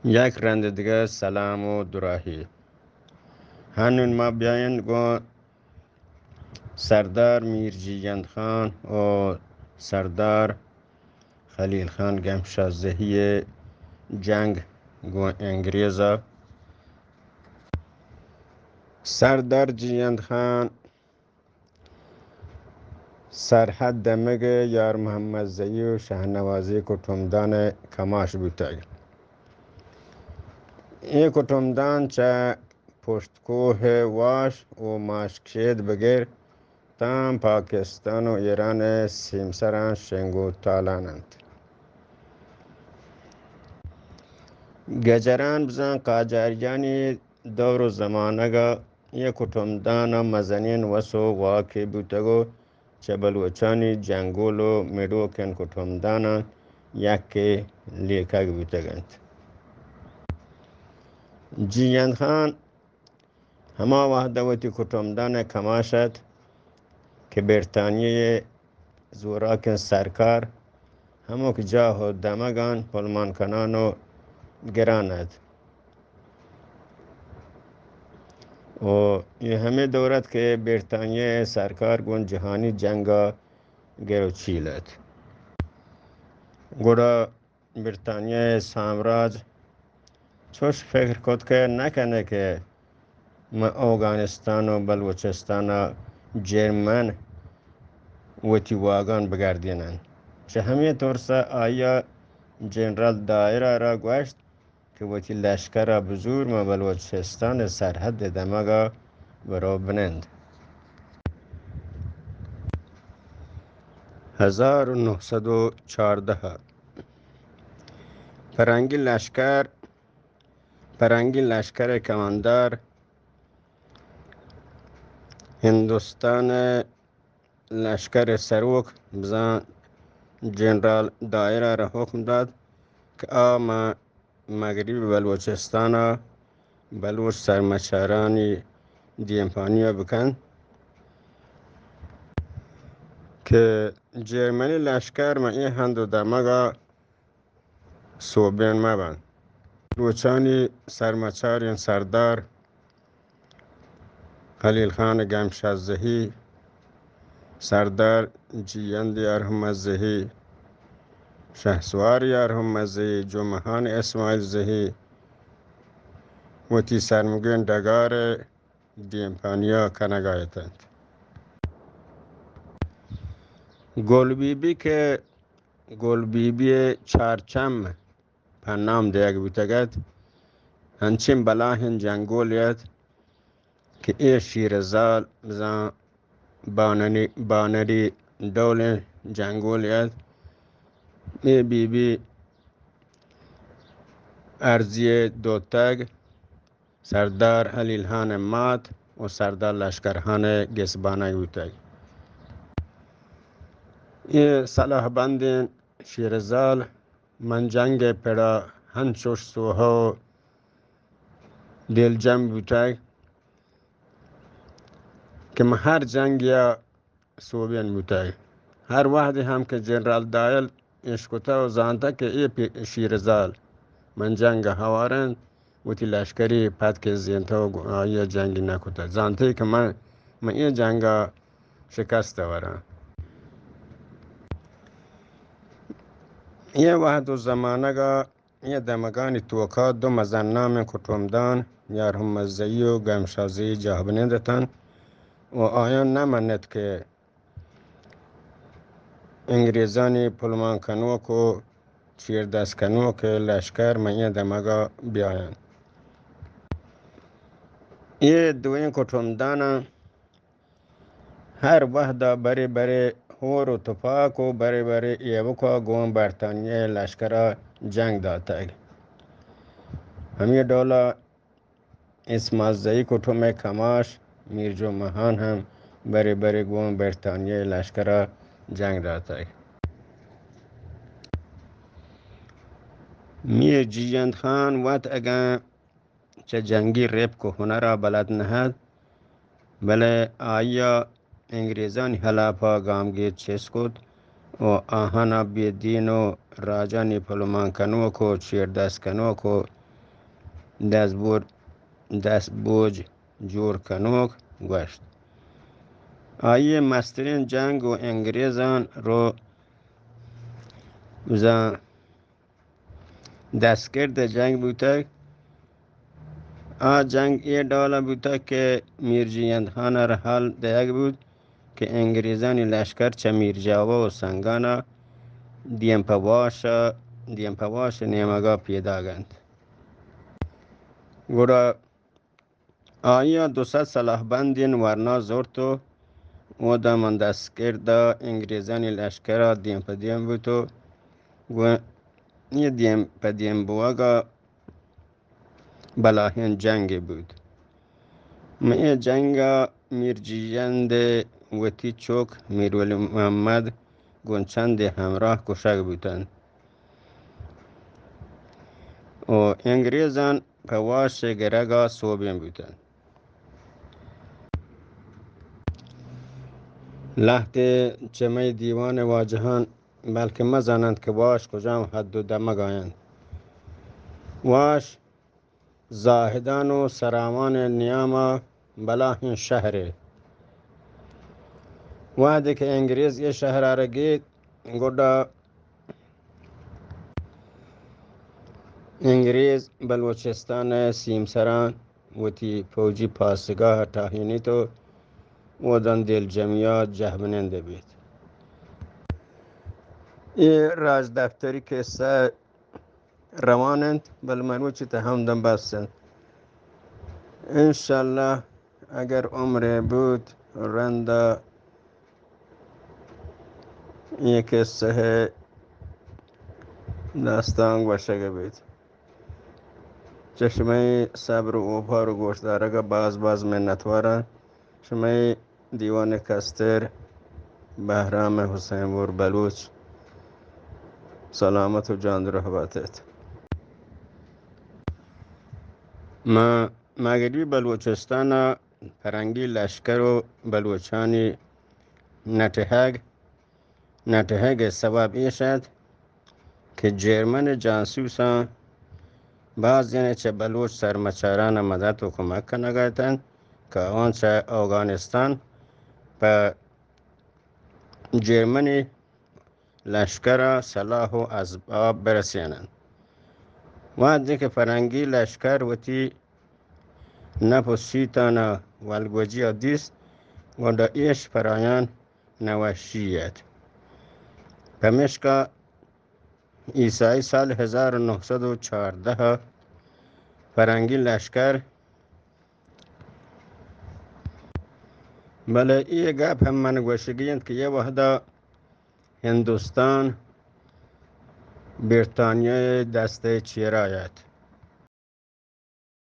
یک رند دگہ سلام و دراہی۔ ہنون ما بیاین گوں سردار میر جیئند خان و سردار خلیل خان گمشازہی جنگ گوں انگریزا۔ سردار جیئند خان سرحد دمگ یار محمد زئی و شہنوازی کٹمدان کماش بوتگ۔ اے کٹمدان چہ پشت کوہ واش و ماشکشید بگر تاں پاکستان و ایران سیمسراں شنگ و تالان انت۔ گجران بزاں قاجاریانی دور و زمانگا اے کٹمدان مزنین وس و واکے بوتگ و چہ بلوچانی جنگول و مڑوکیں کٹمداناں یکے لیکگ بوتگ انت۔ جیئند خان ہما وہد ء وتی کٹمدان ء کماش ات کہ برطانیہ ء زوراکیں سرکار ہمک جاہ و دمگان پلمان کنان و گران ات۔ و اے ہمے دور ات کہ برطانیہ ء سرکار گوں جہانی جنگ ء گر و چیل ات۔ گڑا برطانیہ ء سامراج چوش فکر کت کہ نہ کنے کہ من اوگانستان و بلوچستان ء جرمن وتی واگان بگردینن۔ چہ ہمے ترس ء آئی ء جنرال دائرہ را گوشت کہ وتی لشکر ء بزور من بلوچستان ء سرحد ء دمگ ء برو بنند۔ ہزار و نہہ سد و چاردہ ء پرنگی لشکر، پرنگی لشکر ء کماندار ہندوستان ء لشکر ء سروک بزاں جنرال دائرہ را حکم دات کہ آ ماں مغربی بلوچستان ء بلوچ سرمچارانی دیمپانی ء بکن کہ جرمنی لشکر ماں اے ہند و دمگ ء سوبین مہ بنت۔ بلوچانی سرمچاریں سردار خلیل خان گمشازہی، سردار جیئند یار محمد زہی، شہسوار یار محمد زہی، جمعہ خان اسماعیل زہی وتی سرمگیں ڈگار ء دیمپانی ء کنگ ء اتنت۔ گل بی بی کہ گل بی بی ء چارچم پہ نام دیگ بوتگ ات، انچیں بلاہیں جنگولے ات کہ اے شیرزال بزاں بانری، بانری ڈولیں جنگولے ات۔ اے بی بی ارزی ء دوتگ، سردار ہلیل ہان ء مات و سردار لشکر ہان ء گسبانگ بوتگ۔ اے سلاہ بندیں شیرزال من جنگ ء پڑا ہنچوش سوہو دلجم بوتگ کہ من ہر جنگ یا سوبین بوتگ۔ ہر وہدے ہم کہ جنرال دائل اشکتہ و زانتہ کہ اے پی-، شیرزال من جنگ ء ہوار انت، وتی لشکری پد کہ زینتہ و گو-، آئی ء جنگ نہ کتہ۔ زانتہ کہ من، من اے جنگ ء شکست ء وراں۔ اے وہد و زمانگ ء اے دمگانی توکا دو مزن نامیں کٹمدان یار محمد زئی و گمشازئی جاہ بنند اتنت و آیان نہ منت کہ انگریزانی پلمان کنوک و چیردست کنوک لشکر مئے دمگا بیاینت۔ اے دوئیں کٹمداناں ہر وہدا برے برے ہور و تپاک و برے برے ایوکا گوں برطانیہ لشکرا جنگ داتگ۔ ہمے ڈولا اسماعیل زئی کٹم ء کماش میر جمعہ ہان ہم برے برے گوں برطانیہ لشکرا جنگ داتگ۔ میر جیئند خان وت اگاں چہ جنگی رپک و ہنرا بلد نہ ات، بلے آئیا انگریزانی ہلاپا گامگیج چست کت و آہانا بے دین و راجانی پلمان کنوک و چیردست کنوک و دزبور، دزبوج جوڑ کنوک گوشت۔ آئی ءِ مستریں جنگ و انگریزان رو بزاں دستگرد جنگ بوتگ۔ آ جنگ اے ڈول بوتگ کہ میر جیئند خان ءَ را حال دئیگ بوت کہ انگریزانی لشکر چہ میر جاوہ و سنگان ءَ دیم پہ واش ءَ، دیم پہ واش ءِ نیمگ ءَ پیداگ انت۔ گڑا آئی ءَ دو سد سلاہ بندیں ورنا زرت و اودا من دستگرد ءَ انگریزانی لشکر ءَ دیم پہ دیم بوت و گوں اے دیم پہ دیم بوگ ءَ بلاہیں جنگے بوت۔ من اے جنگ ءَ میر جیئند ءِ وتی چک میر ولی محمد گوں چندے ہمراہ کشگ بوتنت و انگریزان پہ واش ءِ گرگ ءَ سوبین بوتنت۔ لہتے چہ مئے دیوان ءِ واجہان بلکہ مزاننت کہ واش کجام حد و دمگ ءَ انت۔ واش زاہدان و سراوان ءِ نیام ءَ بلاہیں شہرے۔ وہدے کہ انگریز اے شہر ءَ را گیت، گڈا انگریز بلوچستان ءِ سیمسراں وتی فوجی پاسگاہ ءَ ٹاہینیت و اوداں دلجمی ءَ جہبنندے بیت۔ اے راجدپتری کسہ روان انت، بلے مروچی تہ ہمداں بس انت۔ انشاءاللہ اگر عمرے بوت، رندا اے کسہ ءِ داستان گوشگ بیت۔ چہ شمئے صبر و اوپار و گوشدارگ ءَ باز باز منتواراں۔ شمئے دیوان ءِ کستر بہرام حسین بور بلوچ۔ سلامت و جاندرہ بات ات۔ ما مغربی بلوچستان ءَ فرنگی لشکر و بلوچانی نٹہگ، نٹہگ ءِ سبب ایش ات کہ جرمن جاسوساں بازینے چہ بلوچ سرمچاراں مدد و کمک کنگ ءَ اتنت کہ آوان چہ اوگانستان پہ جرمنی لشکر ءَ سلاح و اسباب برسیننت۔ وہدے کہ فرنگی لشکر وتی نپ و سیتان ءَ ولگوجی ءَ دیست، گڈا ایش پر آیان نوشی ات۔ پمیشکا عیسائی سال ہزار و نہصد و چاردہ ءَ فرنگی لشکر، بلے اے گپ ہم من گوشگی انت کہ اے وہدا ہندوستان برطانیہ ءِ دست ءِ چیرا ات۔